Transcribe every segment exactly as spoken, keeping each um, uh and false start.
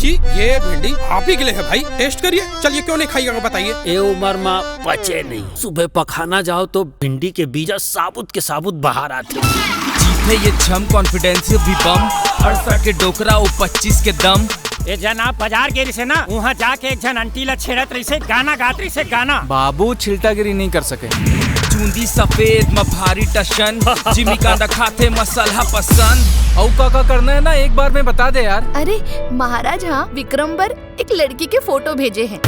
ये भिंडी आप ही के लिए है भाई, टेस्ट करिए। चलिए, क्यों नहीं खाइएगा, बताइए। ए उमर मा पचे नहीं, सुबह पखाना जाओ तो भिंडी के बीजा साबुत के साबुत बाहर आथे। जीते ये छम, कॉन्फिडेंस भी बम, अड़सठ के डोकरा, वो पच्चीस के दम। ए जना बाजार गे रिसे ना, उहाँ जाके एक झन आंटी ला छेड़त रहिसे, गाना गात रहिसे, गाना। बाबू छिलटागिरी नहीं कर सके। चूंदी सफेद म भारी टशन, जिमी कांदा खाथे मसलहा पसंद। अउ का का करना है ना, एक बार में बता दे यार। अरे महाराज, हाँ, विक्रम बर एक लड़की के फोटो भेजे हैं।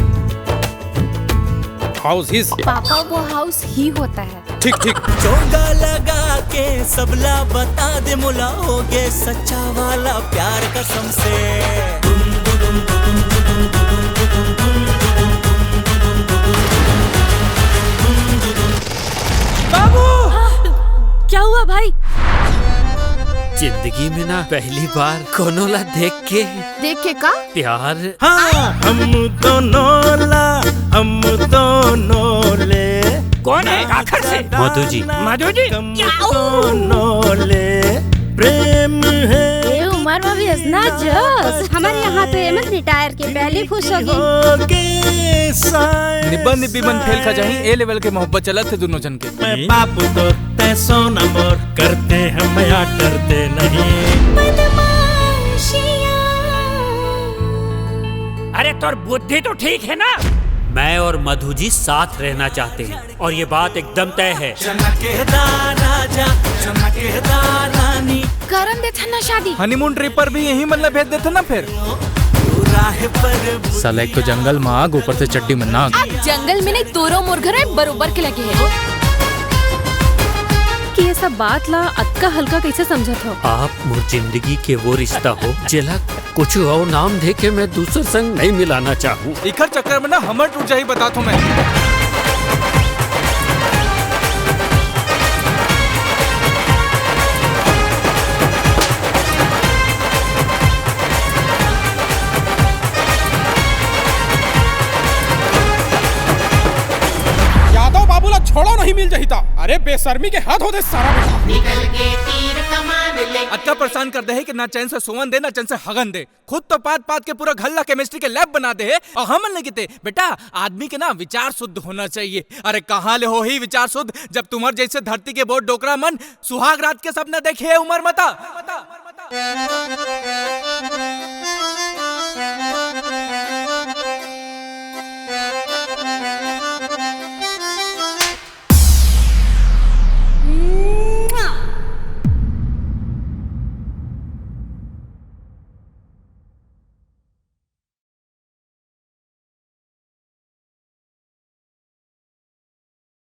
House his. पापा, वो हाउस ही होता है। ठीक ठीक। चोंगा लगा के सबला बता दे, मोला होगे सच्चा वाला प्यार कसम से। बाबू! क्या हुआ भाई? जिंदगी में ना पहली बार कोनो ला देख के देख के का? प्यार। हाँ, हम दोनों ला, हम दोनों ले। कौन है? आखिर से। मधु जी। मधु जी। हम दोनों ले प्रेम है। ये उम्र में भी इतना जोश। हमारे यहाँ तो एमन रिटायर के पहले खुश हो गए। निब्बा निब्बी मन फेल खा जाही, ए लेवल के मोहब्बत चलत हे दोनों जन के। मैं बाबू तो तय सोना मोर, करते हम या डरते नहीं। अरे तोर बुद्धि तो ठीक है ना? मैं और मधु जी साथ रहना चाहते हैं और ये बात एकदम तय है। जनकदा राजा, जनकदा रानी। करन देथन ना शादी। हनीमून ट्रिप पर भी यही मन ला भेज देथन ना फिर। साला एक तो जंगल में आग, ऊपर से चड्डी में नाग। अब जंगल में नहीं, तोरो मोर घर में बरोबर के लगे है। कि ये सब बात ला अतका हल्का कैसे समझत हो? आप मोर जिंदगी के वो रिश्ता हो जेला कुछ और नाम दे के मैं दूसर संग नहीं मिलाना चाहूँ। इखर चक्कर में ना हमर टूट जाही, बता तो मैं। यादव बाबू ला छोड़ो नहीं मिल जहिता। अरे बेशर्मी के हद होथे सारा बेटा। निकल के तीर कमान ले। अतका परेशान कर दे है कि ना चैन से सोवन दे, ना चैन से हगन दे। खुद तो पात पात के पूरा घर ला केमिस्ट्री के लैब बना दे है और हमन लगे ते। बेटा, आदमी के ना विचार शुद्ध होना चाहिए। अरे कहाँ ले होही विचार शुद्ध, जब तुम्हार जैसे धरती के बहुत डोकरा मन सुहाग रात के सपना देखे है उमर मता।